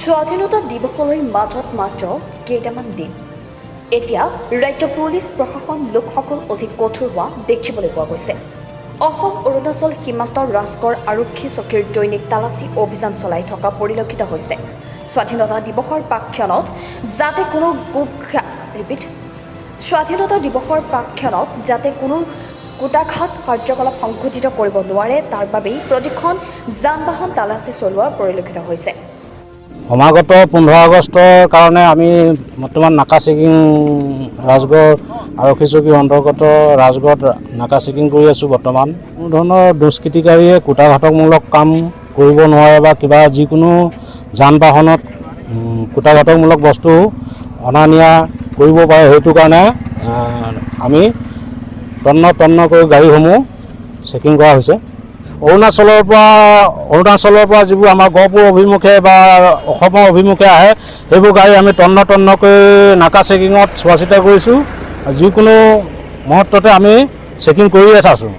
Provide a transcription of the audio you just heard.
স্বাধীনতা দিৱসলৈ মাজত মাত্ৰ কেইটামান দিন। এতিয়া ৰাজ্য পুলিচ প্ৰশাসন লোকসকল অধিক কঠোৰ হোৱা দেখিবলৈ পোৱা গৈছে। অসম অৰুণাচল সীমান্তৰ ৰাজগড় আৰক্ষী চকীৰ দৈনিক তালাচী অভিযান চলাই থকা পৰিলক্ষিত হৈছে। স্বাধীনতা দিৱসৰ প্ৰাকক্ষণত যাতে কোনো ৰিপিট, স্বাধীনতা দিৱসৰ প্ৰাকক্ষণত যাতে কোনো কূটাঘাত কাৰ্যকলাপ সংঘটিত কৰিব নোৱাৰে, তাৰ বাবেই প্ৰতিখন যান বাহন তালাচী চলোৱা পৰিলক্ষিত হৈছে। সমাগত 15 আগষ্টৰ কাৰণে আমি বৰ্তমান নাকা চেকিং, ৰাজগড় আৰক্ষী চকীৰ অন্তৰ্গত ৰাজগড়ত নাকা চেকিং কৰি আছোঁ। বৰ্তমান কোনো ধৰণৰ দুষ্কৃতিকাৰীয়ে কূটাঘাতকমূলক কাম কৰিব নোৱাৰে বা কিবা যিকোনো যান বাহনত কূটাঘাতকমূলক বস্তু অনা নিয়া কৰিব পাৰে, সেইটো কাৰণে আমি তন্ন তন্নকৈ গাড়ীসমূহ চেকিং কৰা হৈছে। অৰুণাচলৰ পৰা যিবোৰ আমাৰ গহপুৰ অভিমুখে বা অসমৰ অভিমুখে আহে, সেইবোৰ গাড়ী আমি তন্ন তন্নকৈ নাকা চেকিঙত চোৱা চিতা কৰিছোঁ। যিকোনো মুহূৰ্ততে আমি চেকিং কৰিয়ে আছোঁ।